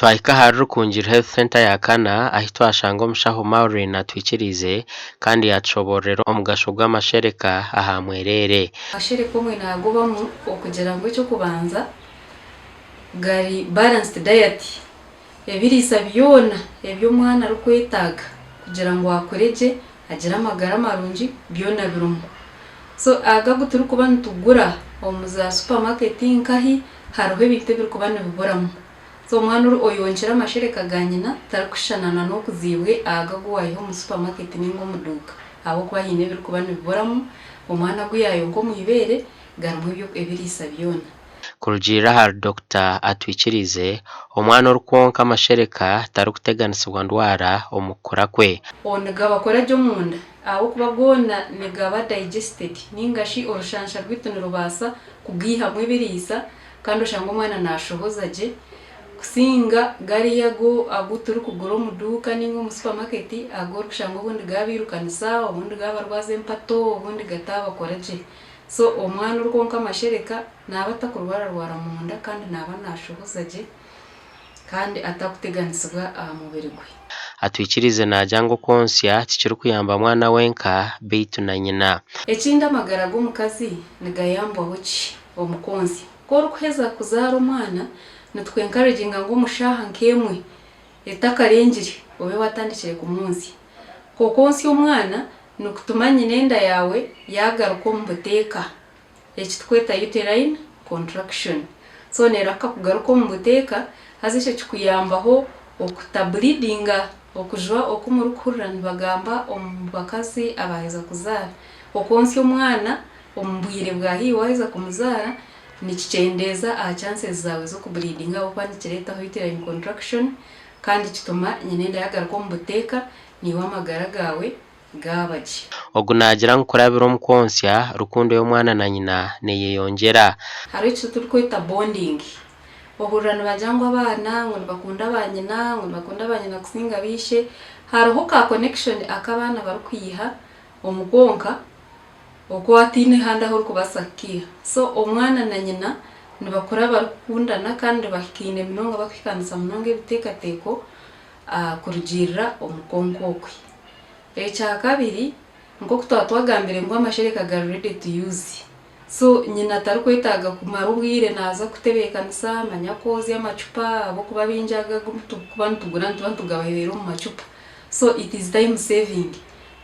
Twahika ahari Rukungiri Health Centre ya kana ahi twashanga omushaho Maureen atwikiriize kandi yaatushoboororera omugasho gw'amashereka aha mwereere. Amashereka omwe naagobamu okugira ngu eky'okubanza gari balanced diet, ebiriisa byona ebi omwana arikwetaaga kugira ngu akure gye, agire amagara marungi byona birimu. So aga agu turikuba nitugura omu za supermarket nkahi hariho ebintu ebirikuba nibiburamu. So omwana oyonkire amashereka ga nyina tarikushushana na n'okuziibwe aga agu wayiha omu supermarket ninga omu duuka ahabw'okuba haine ebirikuba nibiburamu, omwana agu yayonka omu ibeere garimu ebiriisa byona. Kurugiirira ahari Dokita Atwikirize, omwana orikwonka amashereka tarikuteganisibwa ndwara omu kukura kwe. Nigabakora gye omunda ahabw'okuba goona nigaba digested ninga shi orushansha rwaitu nirubaasa kugaihamu ebiriisa kandi oshange omwana naashohoza gye kusinga gariya agu agu turikugura omu duuka nainga omu supamaketi agu orikushanga obundi gaabairukanisa, obundi gaabarwaza empato, obundi gataabakora gye. So omwana orikwonka amashereka naaba atakurwararwara munda kandi naaba naashohoza gye kandi atakuteganisibwa aha mubiri gwe. Atwikiriize naagira ngu okwontsya tikirikuyamba mwana wenka beitu na nyina. Ekindi amagara g'omukazi nigayambwaho ki omu kwontsya? Ku orikuheza kuzaara omwana, nituku encouraginga ngu omu shaaha nk'emwe etakarengire obe watandikire kumwontsya. Ku okwontsya omwana nikutuma nyina enda yaawe yaagaruka omu buteeka, eki tukweta uterine contraction. So neerahuka kugaruka omu buteeka haza ekyo kikuyambaho okuta bleedinga, okujwa oku murikuhurira nibagamba omu bakazi abaaheza kuzaara. Okwontsya omwana Omu bwire bwa haihi waaheza kumuzaara, nikikyendeeza aha chances zaawe z'okubleedinga ahabw'okuba nikireetaho uterine contraction kandi kituma nyina enda yaagaruka omu buteeka naiwe amagara gaawe gaaba gye. Ogu naagira ngu kurabira omu kwontsya, rukundo y'omwana na nyina neyeyongyera. Hariho eki turikweta bonding. Ohurira nibagira ngu abaana ngu nibakunda banyina, ngu nibakunda banyina kusinga baishe. Hariho ka connection aku abaana barikwiha omu kwonka Okwo hataine handi ahu orikubaasa kukiiha. So omwana na nyina nibakura barikukundana kandi bahikaine munonga barikuhikaanisa munonga ebiteekateeko kurugiirira omu kwonka okwe. Ekyakabiri, nk'oku twaba twagambire ngu amashereka gari ready to use, so nyina tarikwetaaga kumara obwire naaza kutebeekanisa manya kwozya amacupa ahabw'okuba baingi aga agu turikuba nitugura nituba nitugabaheera omu macupa. So it is time saving.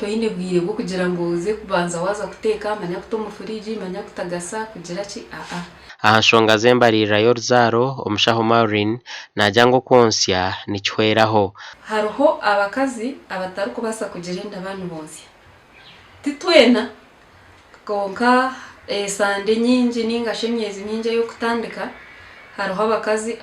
Toine bwire bw'okugira ngu oze kubanza waaza kuteeka, manya kuta omu furiigi, manya kutagasa, kugira ki, aa. Aha nshonga z'embariirira y'oruzaaro, omushaho Maureen naagira ngu okwontsya nikihweraho. Hariho abakazi abatarikubaasa kugira enda baaba nibontsya. Ti twena, kwonka esande nyingi nainga shi emyezi mingi ey'okutandika, hariho abakazi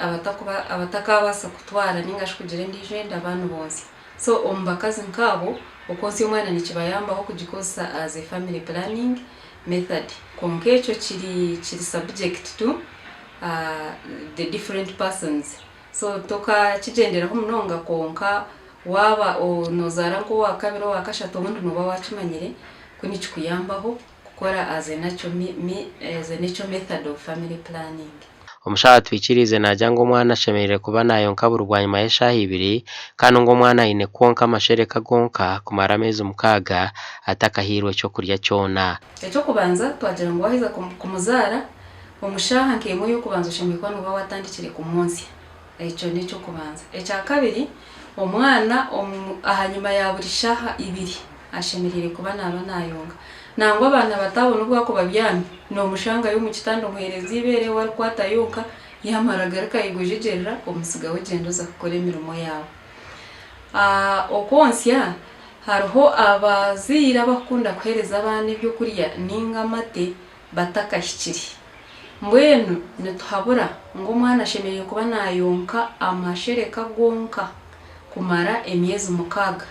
abatakaabaasa kutwara nainga shi kugira endiijo enda baaba nibontsya. So omu bakazi nkaabo, okwontsya omwana nikibayambaho kugikozesa as a family planning method. Kwonka ekyo kiri kiri subject to the different persons. So tokakigyenderaho munonga kwonka waaba nozaara nk'owakabiri owakashatu obundi nooba waakimanyire ku nikikuyambaho kukora as a natural method of family planning. Omushaho atwikiriize naagira ngu omwana ashemereire kuba naayonka buri bwanyima y'eshaaha ibiri kandi ngu omwana aine kwonka amashereka gonka kumara ameezi mukaaga atakahairwe ky'okurya kyona. Eky'okubanza, twagira ngu waaheza kumuzaara, omu shaaha nk'emwe ey'okubanza oshemereire kuba nooba waatandikire kumwontsya. Ekyo n'eky'okubanza. Ekyakabiri, omwana ahanyima ya buri shaaha ibiri ashemereire kuba naaba naayonka. Nangwa abaana bato abo n'obu baakuba babyami, noomushangayo omu kitanda omuheereza eibeere we arikwata yonka, yaamara agaruka ayegwejegyerera, omutsigaho ogyenda oza kukora emirimo yaawe. Okwontsya, hariho abazaire abakukunda kuheereza abaana ebyokurya nainga amate batakahikire. Mbwenu nituhabura ngu omwana ashemereire kuba naayonka amashereka gonka kumara emyezi mukaaga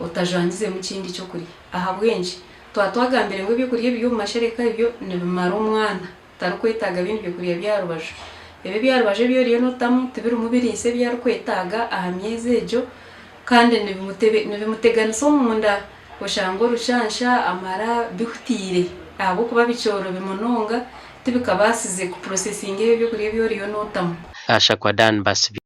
otajwangizemu kindi ky'okurya. Ahabw'enki? Twaba twagambire ngu ebyokurya ebiri omu mashereka ebyo nibimara omwana, tarikwetaaga bindi byokurya by'aha rubaju. Ebi eby'aha rubaju ebi oriyo nootamu tibirimu biriisa ebi arikwetaaga aha myezi egyo kandi nibimuteganisa omunda oshange orushansha, amara bihutaire ahabw'okuba bikyorobi munonga tibikabaasize kupurosesinga ebyo ebyokurya ebi oriyo nootamu. Ashakwa Dan Basibye.